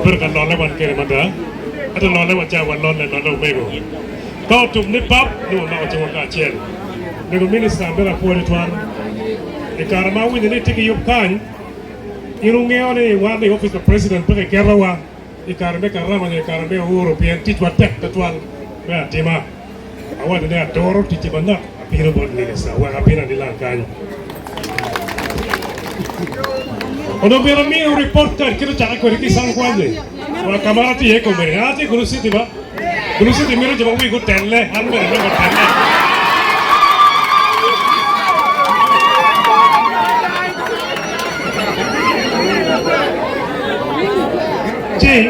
Obedo ka lolle wan kede mada, ento lolle wa ca walolle lolle omego. Ka otum ni pap, nongo wamako cingwa kacel. Mego minista amito apwodi twal. I kare ma awinyo ni itye ki yub kany, in wungeyo ni wan i opic pa president pe kiketowa i kare me karama nyo i kare me Uhuru pien ticwa tek twatwal me atima. Awaco ni aturo ticce manok abino bot minista wek abin adilang kany. Onongo myero amiu ripot card kit ocakke kwede ki i Sangkwanyi wa ka ma atye iye komedi. An atye i Gulu City ba. Gulu City mito jo ma wigi otelle, an bene wigi otelle. Ci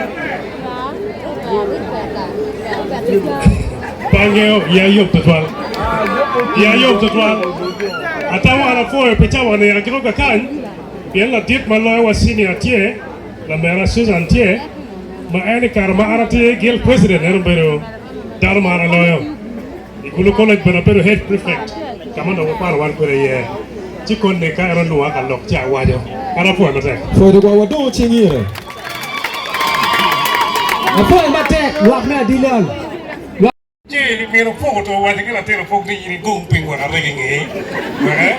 Pe angeyo, iya yom twatwal. Iya yom twatwal. Atamo an apwoyo pi cawa ni agiko kakany, pien ladit ma loyo wa senior tye, lamera Susan tye, ma en i kare ma an atye guild president en obedo dano ma an aloyo. I Gulu College bene abedo head prefect ka ma onongo wakwano wan kwede iye. Ci koni ka en olwonga ka lok ci awaco. An apwoyo matek. Pwod wa wadongo cing ire. Apwoyo matek lwak me Adilal. Ci min opuk to owaco ki latin opuk ni in igung piny wek areg i ngeyi. Weke,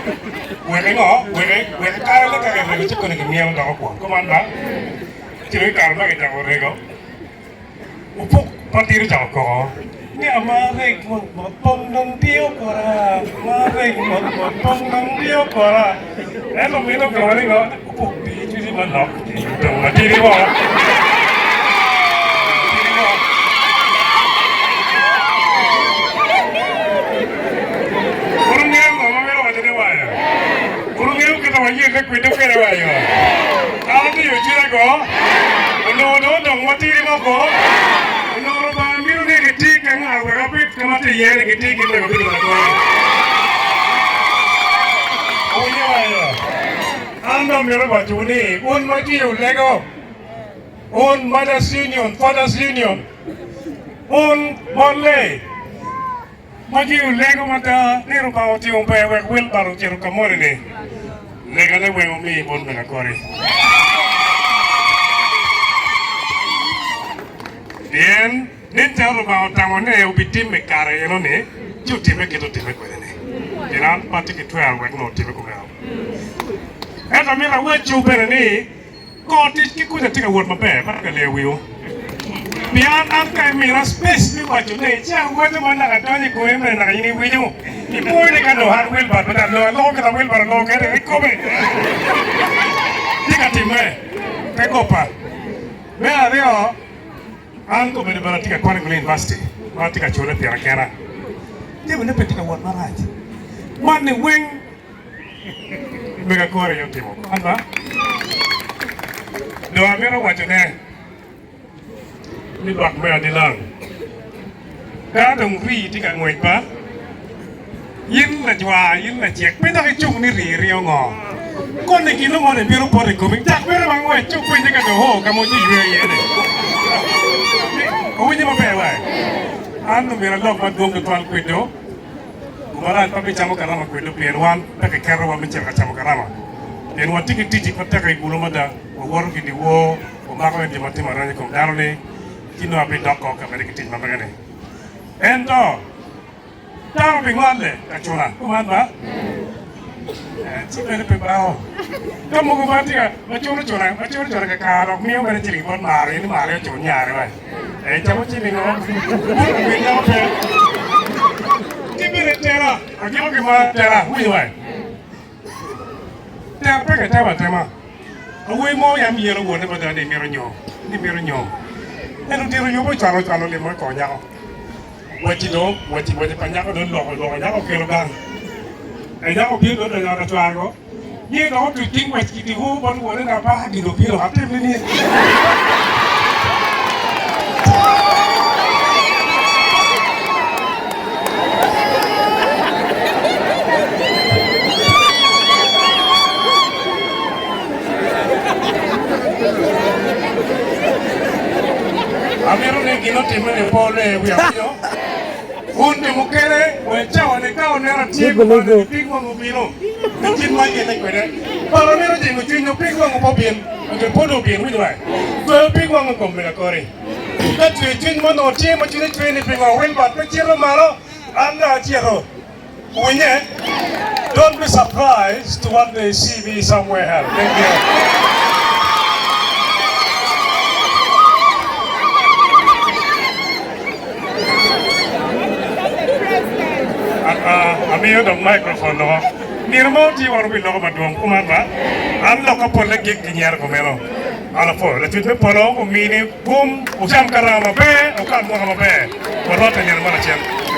wek ingo, weke, wek ikare ka kirego ci koni kimyelo doko kwon. Kuman ba? Ci dong i kare ma kicako rego, Opuk matidi ocako koko ni, Amar reg mot mot pong dong diyo kora, amar reg mot mot pong dong diyo kora. Ento mine ogamo ni ngo? Opuk di cwinyi manok dong matidi mo. Matidi mo. Wun wungeyo ngo ma mito waco ni wayo? Wun wungeyo kit ma wayelle kwede kwede wayo? An atiyo cwinya go. Onongo dong odong matidi mo ko. Onongo Lubanga mito ni giti ki nga wek abed ka ma atye iye-ni, giti ki mego Peter Lakore. Wuwinyo wayo? An dong amito wacowu ni, wun ma tye wulego, wun Mothers Union, Fathers Union, wun mon-le, Ma ji olego mada ni Rubanga otimo ber wek Wilbur ocito ka moni-ni, legane weng omi bot mego Akori. Pien nen calo Rubanga otamo ni obitimme i kare eno-ni, ci otimme kit otimme kwede-ni. Pien an pe atye ki twero wek nongo otimme kumeno. Ento amito awacciwu bene ni, Kor tic ki kuca tye ka wot maber ma ka leyo wiwu. Pien an ka imina space me waco ne ci awaco ma naka adonyo i komi mere naka in iwinyo. Ipwoyo ni ka dong an Wilbert pe aloko aloko kita Wilbert oloko kede kikome. Tye ka timme. Pe gopa. Me aryo, an kobedo bene atye ka kwan i Gulu University ma atye ka cule pira kena. Jamine pe tye ka wot marac. Man ni weng Mega kore aye otimo man ba. Dong amito wacone ni lwak me adilang ka dong rii tye ka ngwec ba, in lajwa, in lacek pe dok icung ni rii ringo ngo. Koni gin mo ni bino poto i komi, cak bene ma ngwec ci openye ka dong oo ka ma oce yweyo iye ni. Owinyo maber wa? An omyero alok madwong tutwal kweddo. Gumarac pe bicamo karama kwedwu pien wan pe kiketowa me cito ka camo karama. Pien watye ki tic matek i gulu mada, wawoto ki dyewor, wamako en jo ma timo arem i kom dano-ni, ci nongo abidoko ka medde ki tic ma mege-ni. Ento dano bingwalle ka cuna kuman ba? Ci bene pe bako. Ka mogo ma tye ka ma cuno cuna ma cuno cuna kakare dok miyo mere ciling bot mare ni mare ocun nyare wa. Eh camo ciling o. Winy dako pe. Ki bene tela agiko ki ma tela winyo wa. Tela pe kitemo atema. Awobi mo yam yelo wonne mada ni mito nyom, ni mito nyom. Ento odito yub ocwalo ocwalo limo i kor nyako. Waci dong, waci waci pa nyako dong oloko oloko nyako okelo gang. E nyako obino dong odonyo ot acware go. Nyen dok otuc ki ngwec ki dyewor bot wone ni abaka gin obino atim nining? Amito ni gin otimme ni pe ole wiya winyo. Wun jo mukene wa i cawa-ni ka wuneno atye kuman ni pig wang obino ni kit ma ayelle kwede. Pala mito jingo cwiny pig wangu pe obin, ento pud obin, winyo ba? Tweyo pig wangu i kom lakori. Ka cwer cwiny mo onongo tye ma cwinye cwer ni pingo Wilbert pe cito malo, an dong acito. Winye? Don't be surprised to one day see me somewhere else. Thank you. Amiyo dong microphone loko. Nino mo tye waro wi loko madwong kuman ba? An lokka polle gik ki nyero kumeno. An apwoyo Lacwec me polo omini gum, wucam karama maber, wukat mwaka maber. Warwatte nino mo lacen.